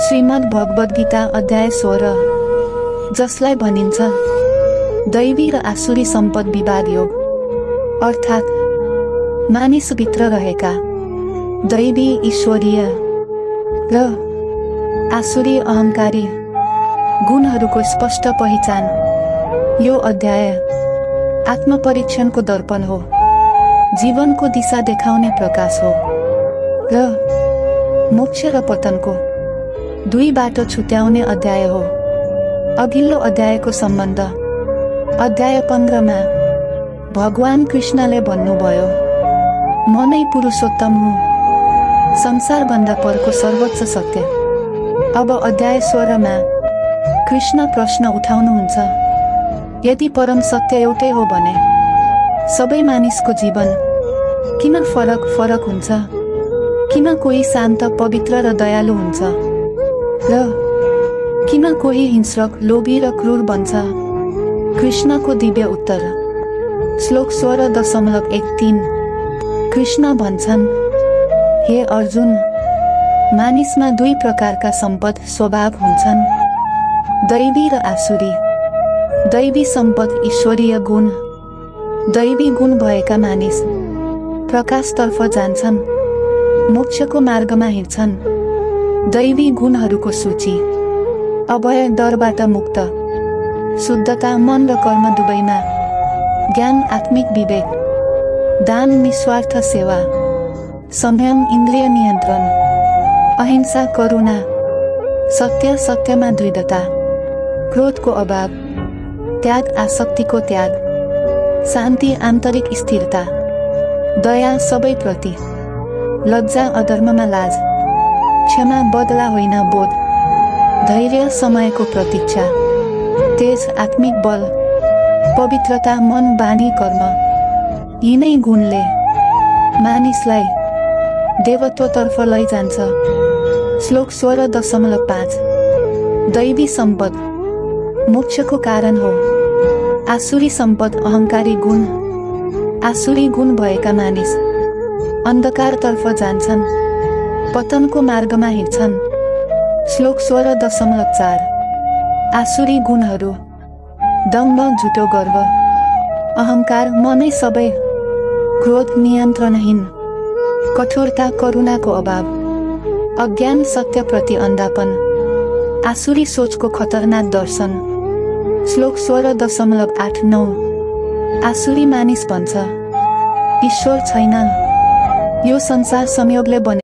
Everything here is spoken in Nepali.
श्रीमद् भगवद गीता अध्याय 16, जसलाई भनिन्छ दैवी र आसुरी सम्पद विवाद योग, अर्थात् मानिसभित्र रहेका दैवी ईश्वरीय र आसुरी अहंकारी गुणहरूको स्पष्ट पहिचान। यो अध्याय आत्मपरीक्षणको दर्पण हो, जीवनको दिशा देखाउने प्रकाश हो र मोक्ष र पतनको दुई बाटो छुट्याउने अध्याय हो। अघिल्लो अध्यायको सम्बन्ध अध्याय 15 मा भगवान कृष्णले भन्नुभयो, म नै पुरुषोत्तम हुँ, संसारभन्दा परको सर्वोच्च सत्य। अब अध्याय 16 मा कृष्ण प्रश्न उठाउनुहुन्छ, यदि परम सत्य एउटै हो भने सबै मानिसको जीवन किन फरक फरक हुन्छ? किन कोही शान्त पवित्र र दयालु हुन्छ र किन कोही हिंस्रक लोभी र क्रूर बन्छ? कृष्णको दिव्य उत्तर। श्लोक 16.13 कृष्ण भन्छन्, हे अर्जुन, मानिसमा दुई प्रकारका सम्पद स्वभाव हुन्छन्, दैवी र आसुरी। दैवी सम्पद ईश्वरीय गुण। दैवी गुण भएका मानिस प्रकाशतर्फ जान्छन्, मोक्षको मार्गमा हिँड्छन्। दैवी गुणहरूको सूची। अभय डरबाट मुक्त, शुद्धता मन र कर्म दुवैमा, ज्ञान आत्मिक विवेक, दान निस्वार्थ सेवा, संयम इन्द्रिय नियन्त्रण, अहिंसा करुणा, सत्य सत्यमा दृढता, क्रोधको अभाव, त्याग आसक्तिको त्याग, शान्ति आन्तरिक स्थिरता, दया सबैप्रति, लज्जा अधर्ममा लाज, क्षमा बदला होइन बोध, धैर्य समयको प्रतीक्षा, तेज आत्मिक बल, पवित्रता मन बानी कर्म। यिनै गुणले मानिसलाई देवत्वतर्फ लैजान्छ। श्लोक 16.5 दैवी सम्पद मोक्षको कारण हो, आसुरी सम्पद अहंकारी गुण। आसुरी गुण भएका मानिस अन्धकारतर्फ जान्छन्, पतनको मार्गमा हिँड्छन्। श्लोक 16.4 आसुरी गुणहरू दम्भ झुटो गर्व, अहंकार म नै सबै, क्रोध नियन्त्रणहीन, कठोरता करुणाको अभाव, अज्ञान सत्यप्रति अन्धापन, आसुरी सोचको खतरनाक दर्शन। श्लोक 16.89 आसुरी मानिस भन्छ, ईश्वर छैन, यो संसार संयोगले बने